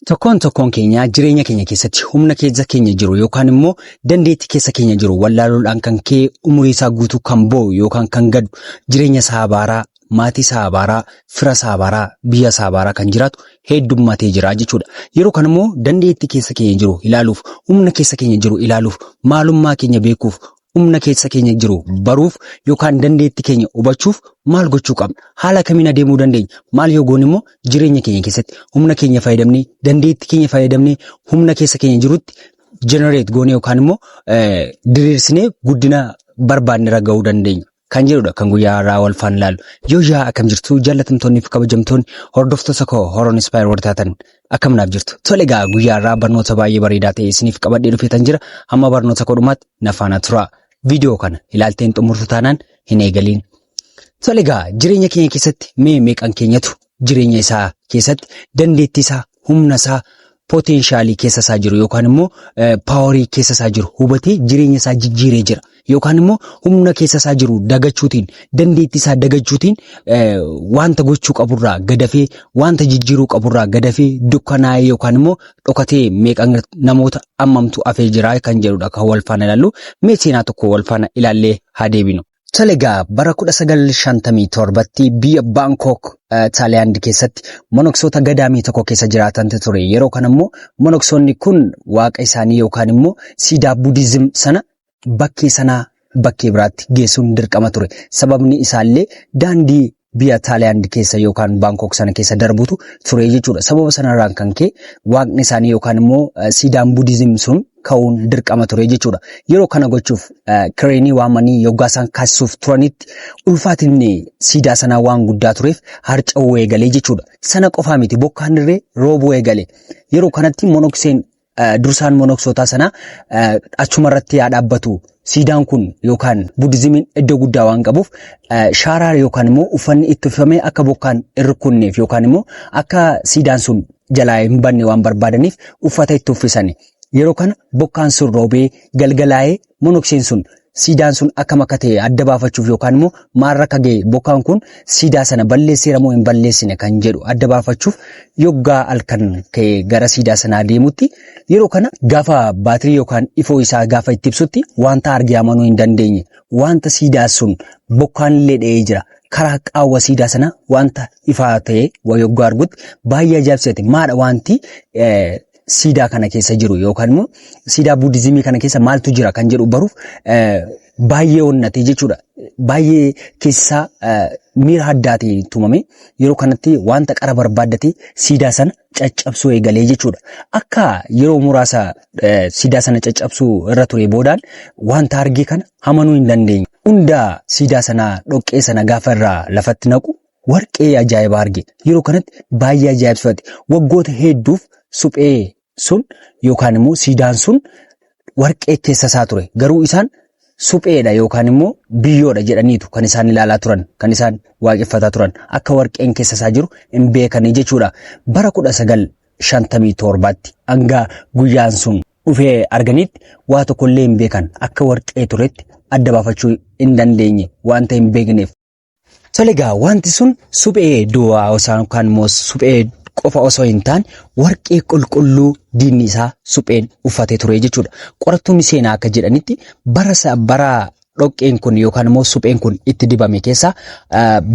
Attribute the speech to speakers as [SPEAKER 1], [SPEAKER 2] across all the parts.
[SPEAKER 1] Tokkoon tokkoon keenya jireenya keenya keessatti humna keessa keenya jiru yookaan immoo dandeettii keessa keenya jiru wallaaluudhaan kan ka'e umurii isaa guutuu kan boo'u yookaan kan gaddu jireenya isaa abaaraa, maatii isaa abaaraa, fira isaa abaaraa, biyya isaa abaaraa kan jiraatu heddummatee jira jechuudha. Yeroo kana immoo dandeettii keessa keenya jiru ilaaluuf, humna keessa keenya jiru ilaaluuf, maalummaa keenya beekuuf, humna keessa keenya jiru baruuf yookaan dandeettii keenya hubachuuf maal gochuu qabna? Haala kamiin adeemuu dandeenya? Maal yoo goone immoo jireenya keenya keessatti humna keenya fayyadamnee, dandeettii keenya fayyadamnee humna keessa keenya jirutti generate goone yookaan immoo diriirsinee guddina barbaanne irra gahuu dandeenya? Kan jedhudha kan guyyaa har'aa wal faana ilaallu. Yoo yaa akkam jirtu jaallatamtoonni fi kabajamtoonni hordoftoota koo Horoon Inspire warri taatan akkam naaf jirtu. Tole egaa guyyaa har'aa barnoota baay'ee bareedaa ta'e isiniif qabadhee dhufeetan jira. Hamma barnoota koo dhumaatti na faana tura. Viidiyoo kana ilaalteen xumurtu taanaan hin eegaliin. Tole egaa jireenya keenya keessatti mee meeqan keenyatu jireenya isaa keessatti dandeettii isaa, humna isaa, poteenshaalii keessa isaa jiru yookaan immoo paawarii keessa isaa jiru hubatee jireenya isaa jijjiiree jira. Yookaan immoo humna keessa isaa jiru dagachuutiin, dandeettii isaa dagachuutiin wanta gochuu qaburraa gadafee, wanta jijjiiruu qaburraa gadafee dukkanaa'ee yookaan immoo dhokatee meeqan namoota ammamtu afee jira kan jedhudha kan wal faana ilaallu. Mee seenaa tokko wal faana ilaallee haa deebinu. Tole egaa bara 1957tti biyya Baankok Taayilaand keessatti monoksoota gadaamii tokko keessa jiraatantu ture. Yeroo kana immoo monoksoonni kun waaqa isaanii yookaan immoo siidaa Budiizim sana bakkee sanaa bakkee biraatti geessuun dirqama ture. Sababni isaallee daandii biyya Taayilaand keessa yookaan Baankok sana keessa darbutu ture jechuudha. Sababa sanarraan kan ka'e waaqni isaanii yookaan immoo siidaan Budiizim sun ka'uun dirqama ture jechuudha. Yeroo kana gochuuf kireenii waamanii yoggaa isaan kaasisuuf turanitti ulfaatinni siidaa sanaa waan guddaa tureef harca'uu eegalee jechuudha. Sana qofaa miti bokkaan irree roobuu eegale. Yeroo kanatti monokseen dursaan monoksootaa sanaa achuma irratti haa dhaabbatu. Siidaan kun yookaan budizimiin iddoo guddaa waan qabuuf shaaraa yookaan immoo uffanni itti uffifamee akka bokkaan hin rukunneef yookaan immoo akka siidaan sun jalaa hin banne waan barbaadaniif uffata itti uffisani. Yeroo kana bokkaan sun roobee galgalaa'ee monokseen sun siidaan sun akkam akka ta'e adda baafachuuf yookaan immoo maalirra akka ga'e bokkaan kun siidaa sana balleesseera moo hin balleessine kan jedhu adda baafachuuf yoggaa halkan ka'ee gara siidaa sanaa deemutti yeroo kana gaafa baatirii yookaan ifoo isaa gaafa itti ibsutti wanta argee amanuu hin dandeenye wanta siidaa sun bokkaan illee dha'ee jira karaa qaawwa siidaa sana wanta ifaa ta'e yoggaa argutti baay'ee ajaa'ibsiifate maadha wanti siidaa kana keessa jiru yookaan immoo siidaa buudizimii kana keessa maaltu jira kan jedhu baruuf baay'ee onnate jechuudha. Baay'ee keessaa miira addaatiin tumame yeroo kanatti wanta qara barbaaddate siidaa sana caccabsuu eegalee jechuudha. Akka yeroo muraasa siidaa sana caccabsuu irra ture boodaan wanta argee kana amanuu hin dandeenye. Hunda siidaa sana dhoqqee sana gaafa irraa lafatti naqu warqee ajaa'ibaa arge. Yeroo kanatti baay'ee ajaa'ibsifate. Waggoota hedduuf suphee sun yookaan immoo siidaan sun warqee keessa isaa ture. Garuu isaan supheedha yookaan immoo biyyoodha jedhaniitu kan isaan ilaalaa turan, kan isaan waaqeffataa turan. Akka warqeen keessa isaa jiru hin beekanii jechuudha. Bara 1957tti hanga guyyaan sun dhufee arganitti waa tokkollee hin beekan. Akka warqee turetti adda baafachuu hin dandeenye wanta hin beekneef. Tole egaa wanti sun suphee duwwaa osoo yookaan immoo suphee qofa osoo hin taane warqee qulqulluu diinni isaa supheen uffatee ture jechuudha. Qorattoonni seenaa akka jedhanitti bara bara dhoqqeen kun yookaan immoo supheen kun itti dibame keessa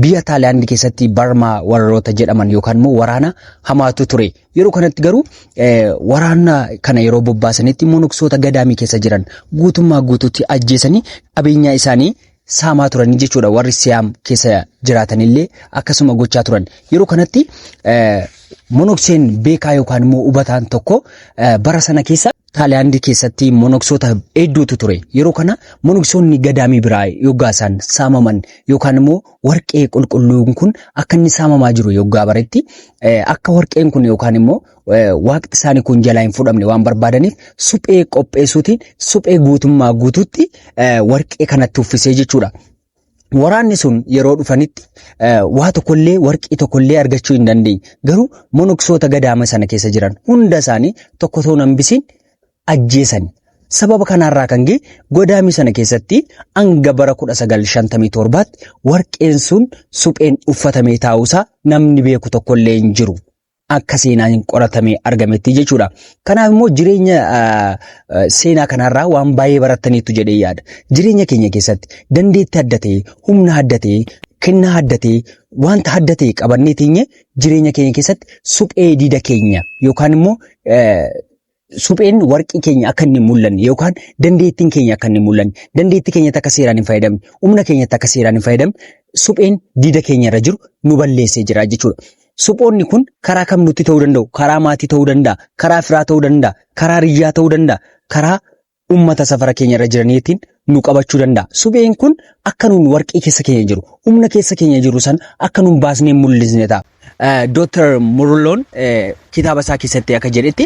[SPEAKER 1] biyya Taaliyaandii keessatti Barmaa warroota jedhaman yookaan immoo waraana hamaatu ture. Yeroo kanatti garuu waraana kana yeroo bobbaasanitti monoksoota gadaamii keessa jiran guutummaa guutuutti ajjeesanii qabeenyaa isaanii saamaa turanii jechuudha. Warri Siyaam keessa jiraatanillee akkasuma gochaa turan. Yeroo kanatti monokseen beekaa yookaan immoo hubataan tokko bara sana keessa Taaliyaandii keessatti monoksoota hedduutu ture. Yeroo kana monoksoonni gadaamii biraa yoggaa isaan saamaman yookaan immoo warqee qulqulluun kun akka inni saamamaa jiru yoggaa baretti akka warqeen kun yookaan immoo waaqti isaanii kun jalaa hin fudhamne waan barbaadaniif suphee qopheessuutiin suphee guutummaa guutuutti warqee kanatti uffisee jechuudha. Waraanni sun yeroo dhufanitti waa tokkollee warqii tokkollee argachuu hin dandeenye. Garuu monoksoota gadaama sana keessa jiran hunda isaanii tokko otoo hin hambisiin ajjeesan. Sababa kanarraa kan ka'e godaamii sana keessatti hanga bara 1957tti warqeen sun supheen uffatamee taa'uusaa namni beeku tokkollee hin jiru. Akka seenaan qoratamee argametti jechuudha. Kanaaf immoo jireenya seenaa kanarraa waan baay'ee barattaniittu jedhee yaada. Jireenya keenya keessatti dandeettii adda ta'e, humna adda ta'e, kennaa adda ta'e, wanta adda ta'e qabannee teenye jireenya keenya keessatti suphee diida keenya yookaan immoo supheen warqii keenya akka inni hin mul'anne yookaan dandeettiin keenya akka inni hin mul'anne, dandeettii keenyatti akka seeraan hin fayyadamne, humna keenyatti akka seeraan hin fayyadamne supheen diida keenya irra jiru nu balleessee jira jechuudha. Suphoonni kun karaa kam nutti ta'uu danda'u? Karaa maatii ta'uu danda'a, karaa firaa ta'uu danda'a, karaa riyyaa ta'uu danda'a, karaa ummata safara keenya irra jiraniitiin nu qabachuu danda'a. Supheen kun akka nuun warqii keessa keenya jiru, humna keessa keenya jiru sana akka nuun baasnee mul'isne ta'a. Dr. Murloon kitaaba isaa keessatti akka jedhetti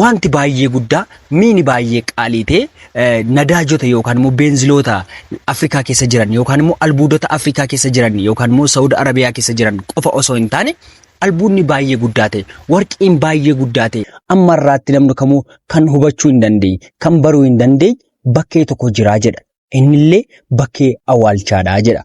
[SPEAKER 1] wanti baay'ee guddaa miini baay'ee qaalii ta'e nadaajota yookaan immoo beenziloota Afrikaa keessa jiran yookaan immoo albuudota Afrikaa keessa jiran yookaan immoo Saawud Arabiyaa keessa jiran qofa osoo hin taane albuudni baay'ee guddaa ta'e warqiin baay'ee guddaa ta'e amma irraatti namni kamuu kan hubachuu hin dandeenye kan baruu hin dandeenye bakkee tokko jiraa jedha. Innillee bakkee awwaalchaadha jedha.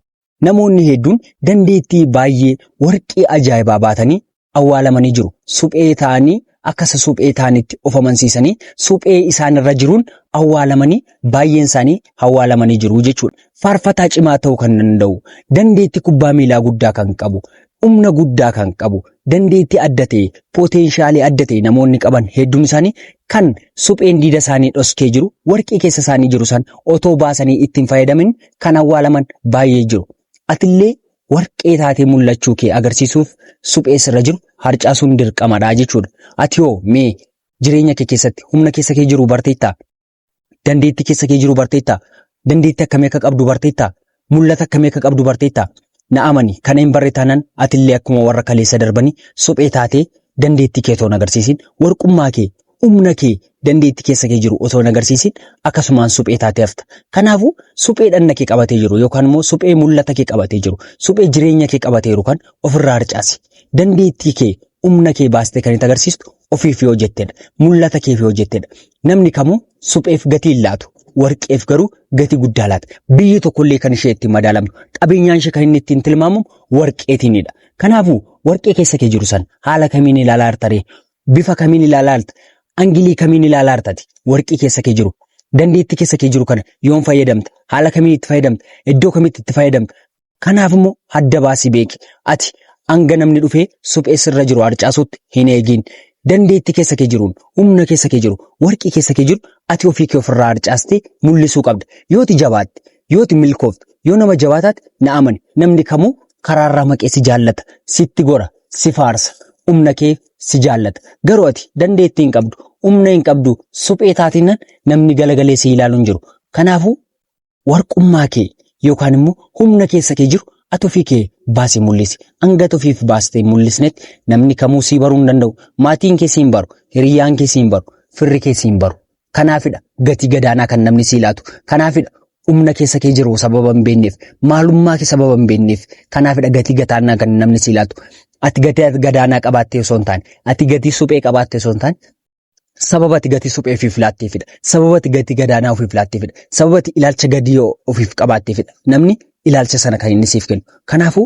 [SPEAKER 1] Namoonni hedduun dandeettii baay'ee warqii ajaa'ibaa baatanii awwaalamanii jiru. Suphee ta'anii akka isa suphee ta'anitti of amansiisanii suphee isaan irra jiruun awwaalamanii baay'een isaanii awwaalamanii jiru jechuudha. Faarfataa cimaa ta'uu kan danda'u, dandeettii kubbaa miilaa guddaa kan qabu, humna guddaa kan qabu, dandeettii adda ta'e, pootenshaalii adda ta'e namoonni qaban hedduun isaanii kan supheen diida isaanii dhoskee jiru, warqii keessa isaanii jiru san otoo baasanii ittiin fayyadamin kan awwaalaman baay'ee jiru. Atillee warqee taatee mul'achuu kee agarsiisuuf suphee sirra jiru harcaasuun dirqamadha jechuudha. Ati hoo mee jireenya kee keessatti humna keessa kee jiru barteettaa? Dandeettii keessa kee jiru barteettaa? Dandeettii akkamii akka qabdu barteettaa? Mul'ata akkamii akka qabdu barteettaa? Na amani kana hin barre taanaan atillee akkuma warra kaleessa darbanii suphee taatee dandeettii kee otoo hin agarsiisin warqummaa kee humna kee dandeettii keessa kee jiru otoo hin agarsiisin akkasumaan suphee taatee hafta. Kanaafuu suphee dhanna kee qabatee jiru yookaan immoo suphee mul'ata kee qabatee jiru suphee jireenya kee qabatee jiru kan ofirraa harcaasi. Dandeettii kee humna kee baastee kan itti agarsiistu ofiif yoo hojjettedha. Mul'ata keef yoo hojjettedha. Namni kamuu supheef gatii hin laatu. Warqeef garuu gatii guddaa laata. Biyyi tokkollee kan ishee ittiin madaalamtu qabeenyaan ishee kan inni ittiin tilmaamamu warqeetiinidha. Kanaafuu warqee keessa kee jiru san haala kamiin ilaalaa jirta ree? Bifa kamiin ilaalaa jirta? Angilii kamiin ilaalaa jirtati? Warqii keessa kee jiru. Dandeettii keessa kee jiru kana yoom fayyadamta? Haala kamiin itti fayyadamta? Iddoo kamitti itti fayyadamta? Kanaaf immoo hadda baasii beeki. Ati hanga namni dhufee suphee sirra jiru harcaasutti hin eegin. Dandeettii keessa kee jiruun, humna keessa kee jiru, warqii keessa kee jiru ati ofii kee ofirraa harcaastee mul'isuu qabda. Yoo ati jabaatte, yoo ati milkoofte, yoo nama jabaa taate na amani. Namni kamuu karaarraa maqee si jaallata, sitti gora, si faarsa, humna kee si jaallata. Garuu ati dandeettii hin qabdu, humna hin qabdu, suphee taatinnan namni galagalee si ilaalu hin jiru. Kanaafuu warqummaa kee yookaan immoo humna keessa kee jiru ati ofii kee baasii mul'isi. Hanga ati ofiif baastee hin mul'isnetti namni kamuu sii baruu hin danda'u. Maatiin kee sii hin baru, hiriyyaan kee sii hin baru, firri kee sii hin baru. Kanaafidha gatii gadaanaa kan namni sii laatu. Kanaafidha humna keessa kee jiru sababa hin beekneef, maalummaa kee sababa hin beekneef, kanaafidha gatii gadaanaa kan namni sii laatu. Ati gatii gadaanaa qabaattee osoo hin taane, ati gatii suphee qabaattee osoo hin taane, Sababa ati gatii suphee ofiif laatteefidha. Sababa ati gatii gadaanaa ofiif laatteefidha. Sababa ati ilaalcha gadii ofiif qabaatteefidha. Namni ilaalcha sana kan inni siif kennu. Kanaafuu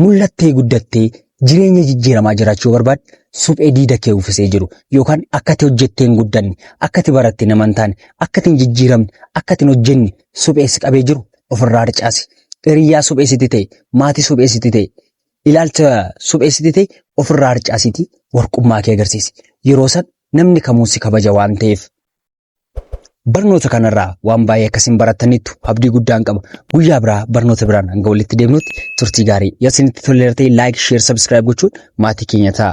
[SPEAKER 1] mul'attee guddattee jireenya jijjiiramaa jiraachuu yoo barbaadde suphee diida kee uffisee jiru yookaan akka ati hojjettee hin guddanne, akka ati baratte nama hin taane, akka ati hin jijjiiramne, akka ati hin hojjenne suphee si qabee jiru ofirraa harcaasi. Hiriyyaa suphee sitti ta'e, maatii suphee sitti ta'e, Ilaalcha suphee sitti ta'e ofirraa harcaasiitii warqummaa kee agarsiisi. Yeroo san namni kamuu si kabaja waan ta'eef. Barnoota kanarraa waan baay'ee akkasiin barattaniittu abdii guddaan qaba. Guyyaa biraa barnoota biraan hanga walitti deemnutti turtii gaarii. Yoo isinitti toleera ta'e like, share, subscribe gochuun maatii keenya ta'a.